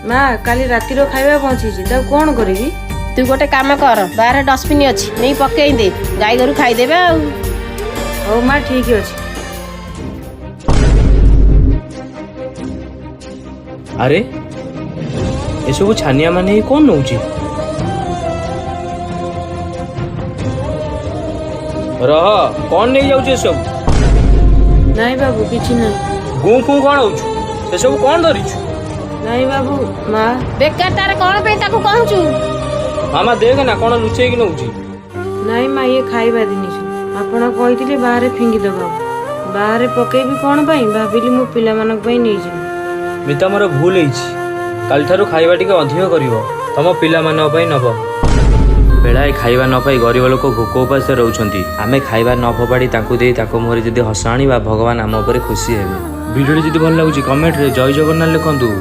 ମା, କାଲି ରାତିର ଖାଇବା ବଞ୍ଚିଛି, ତାକୁ କ'ଣ କରିବି? ତୁ ଗୋଟେ କାମ କର, ବାହାରେ ଡଷ୍ଟବିନ୍ ଅଛି, ନେଇ ପକେଇ ଦେ, ଗାଈ ଗୋରୁ ଖାଇଦେବେ ଆଉ। ହଉ ମା, ଠିକ ଅଛି। ଆରେ, ଏସବୁ ଛାନିଆ ମାନେ କ'ଣ ନଉଛି? ରହ, କ'ଣ ନେଇଯାଉଛି ଏସବୁ? ନାଇଁ ବାବୁ, କିଛି ନାହିଁ। ଗୁଁ ଫୁଁ କ'ଣ ହଉଛୁ? ସେସବୁ କ'ଣ ଧରିଛୁ? ନାଇଁ ବାବୁ, ମା। ବେକାର ତାର କ'ଣ ପାଇଁ ତାକୁ କହୁଛୁ? ମାମା, ଦେଖ ନା କ'ଣ ଲୁଚେଇକି ନଉଛି। ନାଇଁ ମା, ଇଏ ଖାଇବା ଜିନିଷ। ଆପଣ କହିଥିଲେ ବାହାରେ ଫିଙ୍ଗି ଦେବାକୁ। ବାହାରେ ପକେଇବି କ'ଣ ପାଇଁ? ଭାବିଲି ମୋ ପିଲାମାନଙ୍କ ପାଇଁ ନେଇଯିବି। ମିତା, ମୋର ଭୁଲ ହେଇଛି। କାଲିଠାରୁ ଖାଇବା ଟିକେ ଅଧିକ କରିବ, ତମ ପିଲାମାନଙ୍କ ପାଇଁ ନବ। ବେଳାଏ ଖାଇବା ନ ପାଇ ଗରିବ ଲୋକ ଭୋକ ଉପାସରେ ରହୁଛନ୍ତି। ଆମେ ଖାଇବା ନ ଫୋପାଡ଼ି ତାଙ୍କୁ ଦେଇ ତାଙ୍କ ମୁହଁରେ ଯଦି ହସ ଆଣିବା, ଭଗବାନ ଆମ ଉପରେ ଖୁସି ହେବେ। ଭିଡ଼ିଓଟି ଯଦି ଭଲ ଲାଗୁଛି, କମେଣ୍ଟରେ ଜୟ ଜଗନ୍ନାଥ ଲେଖନ୍ତୁ।